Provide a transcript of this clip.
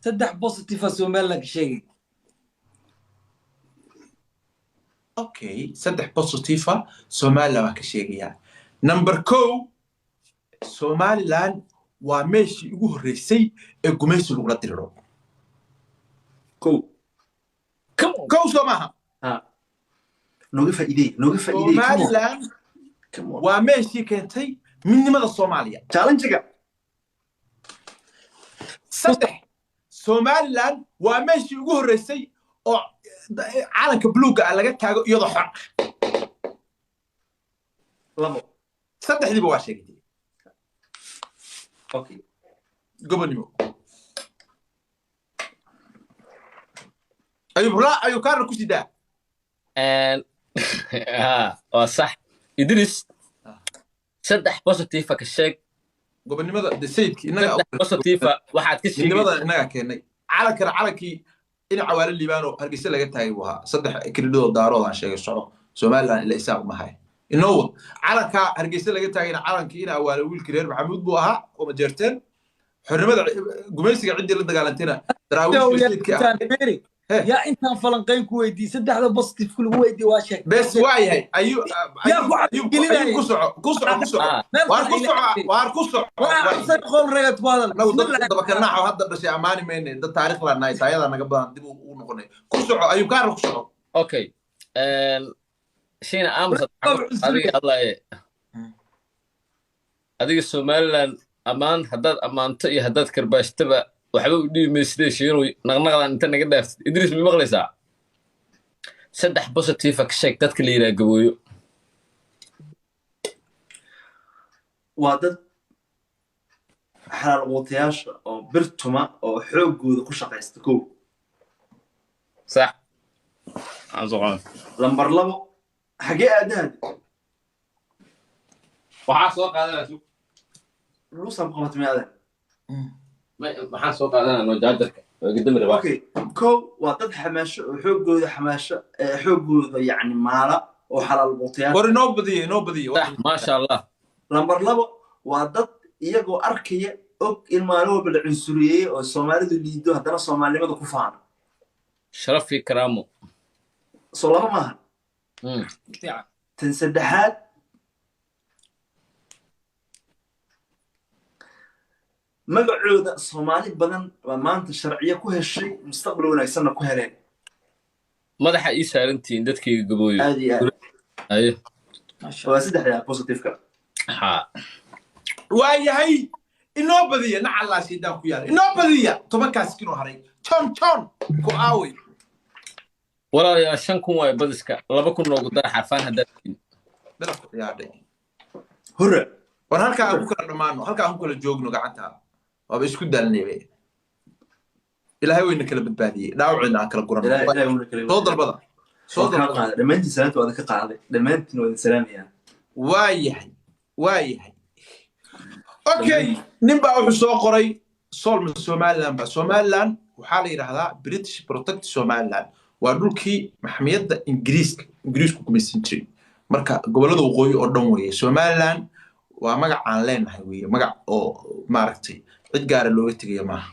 Saddex positive ah Somaliland ka sheegay. Okay, saddex positive ah Somaliland waan ka sheegayaa. Number 1, Somaliland waa meeshii ugu horreysay ee gumaysi lagula diriro. Kow. Come on. Kow soo maaha? Ha, nooga faa'iidey, nooga faa'iidey, come on. Somaliland Come on. waa meeshii keentay midnimada Soomaaliya. Challenge-ga. Saddex, Somaliland waa meeshii ugu horreysay oo calanka buluugga ah laga taago iyadoo xor ah. Labo. Saddexdiiba waa sheegay. Okay. Gobonnimo ayuu ayuu kaarna ku sidaa. Ha, waa sax, Idris. Saddex positive ka sheeg. Gobonnimada de sayidki innaga. Saddex positive waxaad ka sheegaysaa. Midnimada innagaa keenay. Calankana calankii in Cawaale Liibaano Hargeysa laga taagay buu ahaa. Saddex kiridhadoo Daarood aan sheegay. Soco, Somaliland ila Isaaq mahay inoo wad. Calanka Hargeysa laga taagayna calankii in Awaale wiilkii reer Maxamuud buu ahaa oo Majeerteen. Xornimada gumaysiga ciddii la dagaalantayna Daraawiishtii sayidkii ah. Intaan He. yaa intaan falanqayn ku weydiiyey, saddexda positive lagu weydiiyey waa sheeg. Bes, waa yahay. Ayuu Yaa ku ayuu cabsigelinaya. Ayuu ku soco, ku soco, ku soco. Meel waar ku kale soco. ila. Waar ku soco. Waa cabsan qowl reead ku hadal. Anagu dad dabakanaaxo hadda dhashay ammaani mayne. Dad taariikh laa nahay, taayadaa naga badan dib u noqonay. Ku soco, ayuu kaarna ku soco. Okay, Shiina aamus adiga hadlaye. Adiga Somaliland ammaan haddaad ammaanto iyo haddaad karbaashtaba waxba u dhibi maysidee. Shiinow, naqnaqdan inta naga dhaaftid. Idris, ma maqlaysaa? Saddex positive ka sheeg dadka la yidhaha Gabooyo. Waa dad xalaal quutayaasha oo birtuma oo xooggooda ku shaqaysta, kow. Sax, aan soo qaado. Lambar 2, xagee aadaad? Waxaa soo qaadanaa, sug. Luusan ku qabatay aadan. Maxaan soo qaadanaa? No, jaajarka waa gadami rabaa. Okay, kow, waa dad xamaasho oo xooggooda xamaasho, xooggooda yacni maala oo xalaal quutayaasha. War inoo badiye, inoo badiye. Sax, maasha Allah. Lambar 2, waa dad iyagoo arkaya, og in maalin walba la cunsuriyeeyey oo Soomaalidu liido, haddana Soomaalinimada ku faana. Sharaf iyo karaamo. Soo laba maaha? Tan saddexaad, magacooda Soomaali badan baa maanta sharciyo ku heshay, mustaqbal wanaagsanna ku heleen. Madaxa ii saarantihiin dadkayga Gabooyo. Aad iyo aad. Ayo. Waa saddexda positiveka. Ha. Waa yahay, inoo badiya. Nacallaa shaydaan ku yaala, inoo badiya. 10-kaas kinoo haray, jon jon ku aaway. Walaalayaal, 5000 waayo badiska, 2000 noogu dara xarfaan haddaad tihiin. Dalab ku ciyaadhay. Hurra. War halkaa aan ku kala dhammaano, halkaa aan ku kala joogno. Gacanta waaba isku daalnay. Ilaahay wayna kala badbaadiyey, dhaawacayna aan kala guranno. Ilaahay wuuna kala Soo dalbada, soo Waan kaa dalbada. qaaday dhammaantiin, salaanta waa idinka qaaday dhammaantiin, waa idin salaamayaa. Waa yahay, waa yahay. Okay, nin baa wuxuu soo qoray solma Somaliland ba. Somaliland waxaa la yidhaahdaa British Protect Somaliland. Waa dhulkii maxmiyadda Ingiriiska, Ingiriisku gumaysan jiray. Marka gobollada waqooyi oo dhan weeye Somaliland. Waa magac aan leenahay weeye, magac oo maaragtay cid gaara looga tegaya maaha.